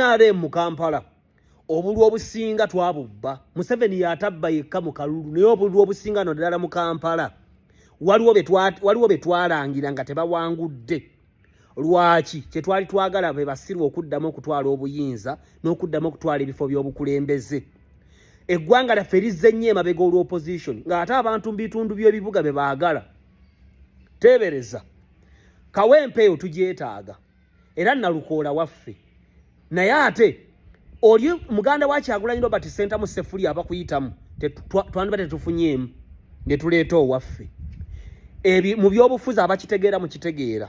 NRM mu Kampala obululu obusinga twabubba. Museveni yatabba yekka mu kalulu, naye obululu obusinga no ddala mu Kampala waliwo be twalangira nga tebawangudde. Lwaki? Kyetwali twagala be basiru okuddamu okutwala obuyinza n'okuddamu okutwala ebifo by'obukulembeze. Eggwanga lyaffe lizze nnyo emabega olw'opposition, ng'ate abantu mu bitundu by'ebibuga be baagala. Teebereza Kawempe eyo tugyetaaga, era Nalukoola waffe, naye ate oli muganda wa Kyagulanyi Robert Sentamu Sefuli abakuyitamu, twandiba tetufunyeemu ne tuleeta owaffe. Ebi mu byobufuzi abakitegeera mukitegeera.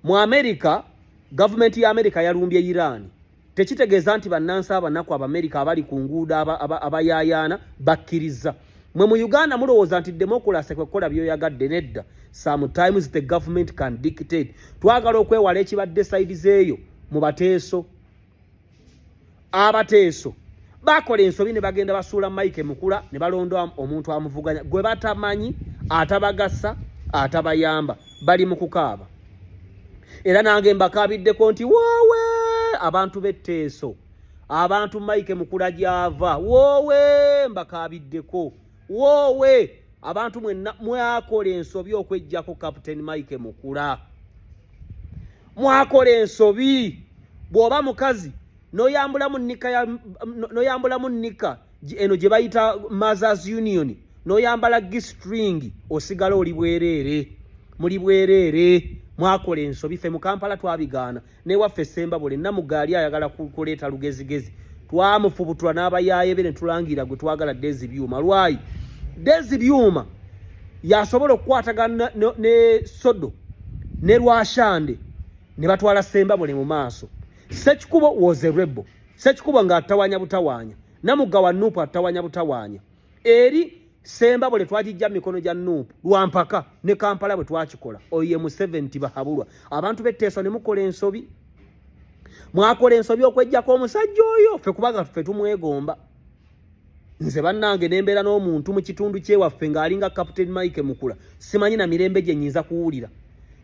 Mu Amerika, gavumenti ya Amerika yalumbye Iran. Tekitegeeza nti bannansi abanaku Abamerika abali ku nguudo abayaayaana bakkiriza. Mwe mu Uganda mulowooza nti democracy kwekukola byoyagadde. Nedda, sometimes the government can dictate. Twagala okwewala ekibadde side zeeyo mu Bateeso. Abateeso bakola ensobi ne bagenda basuula Mike Mukula ne balonda omuntu amuvuganya gwe batamanyi, atabagasa, atabayamba. Bali mu kukaaba, era nange mbakaabiddeko nti woowe abantu b'Etteeso, abantu Mike Mukula gy'ava, woowe mbakaabiddeko, woowe abantu mwenna mwakola ensobi okweggyako Captain Mike Mukula. Mwakola ensobi. Bw'oba mukazi noyambulamu nika eno gye bayita Mothers Union, noyambala G-string, osigala oli bwereere, muli bwereere. Mwakola ensobi. Ffe mu Kampala twabigaana. Newaffe Sembabule, Namugaali ayagala kuleeta lugezigezi, twamufubutula n'abayaaye be ne tulangira gwe twagala, Dezi Byuma. Lwayi Dezi Byuma yasobola okukwatagana ne Sodo ne Lwashande ne batwala Sembabule mu maaso. Sekikubo was a rebel. Sekikubo ng'atawanya butawaanya, Namugga wa NUP atawanya butawaanya. Eri Sembabule twagijja mu mikono gya NUP lwampaka ne Kampala bwe twakikola. Oyo ye Museveni tibahabulwa. Abantu b'Etteeso ne mukola ensobi, mwakola ensobi okwejjako omusajja oyo. Ffe kubanga ffe tumwegomba. Nze bannange nembeera n'omuntu mu kitundu kyewaffe ng'alinga Captain Mike Mukula, simanyi na mirembe gye nyinza kuwulira.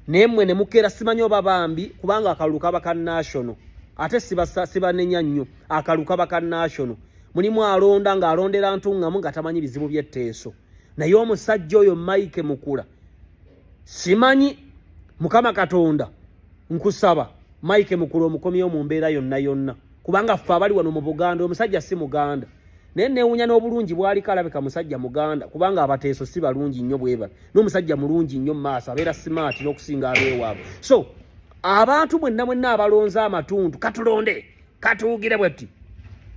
Naye mmwe ne mukeera, simanyi oba bambi, kubanga akalulu kaba ka national, ate sibanenya nnyo. Akalulu kaba ka national, mulimu alonda ng'alondera ntuŋŋamu nga tamanyi bizibu by'Etteeso. Naye omusajja oyo Mike Mukula, simanyi, Mukama Katonda nkusaba Mike Mukula omukomyewo mu mbeera yonna yonna, kubanga ffe abali wano mu Buganda, omusajja si Muganda, naye neewunya n'obulungi bwaliko. Alabika musajja Muganda, kubanga Abateeso si balungi nnyo bwebala, n'omusajja mulungi nnyo mu maaso, abeera smart n'okusinga abeewaabwe. So abantu mwenna mwenna abalonze amatundu, katulonde katuwugire bwetti,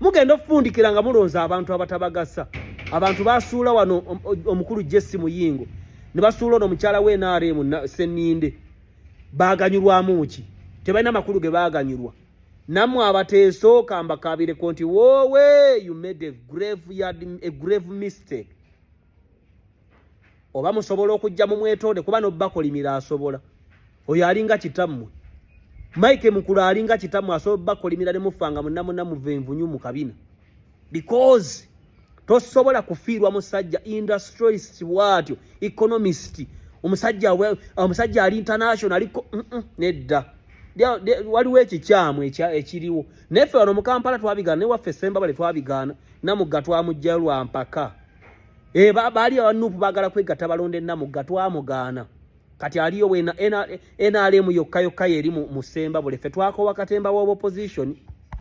mugenda okufundikira nga mulonze abantu abatabagasa. Abantu basuula wano omukulu Jesse Muyingo, ne basuula ono omukyala we NRM Seninde. Baganyulwamu ki? Tebalina makulu ge baganyulwa. Nammwe Abateeso kambakabireko nti woowe, you made a grave mistake. Oba musobola okujja mu mwetonde, kuba nobbakolimira asobola. Oyo alinga kitammwe, Mike Mukulu alinga kitammwe, asobola obbakolimira ne mufanga munna munna muva envunyu mu kabina, because tosobola kufiirwa musajja industrialist bwatyo, economist, omusajja ali international aliko. Nedda. Waliwo ekikyamu ekiriwo. Naye ffe wano mu Kampala twabigaana, newaffe Sembabale twabigaana. Namugga twamugjayo lwa mpaka. Baali aba NUP baagala kwegatta balonde Namugga, twamugaana. Kati aliyo wena NRM yokka yokka yeri mu Sembabule. Ffe twakowa katemba w'opposition.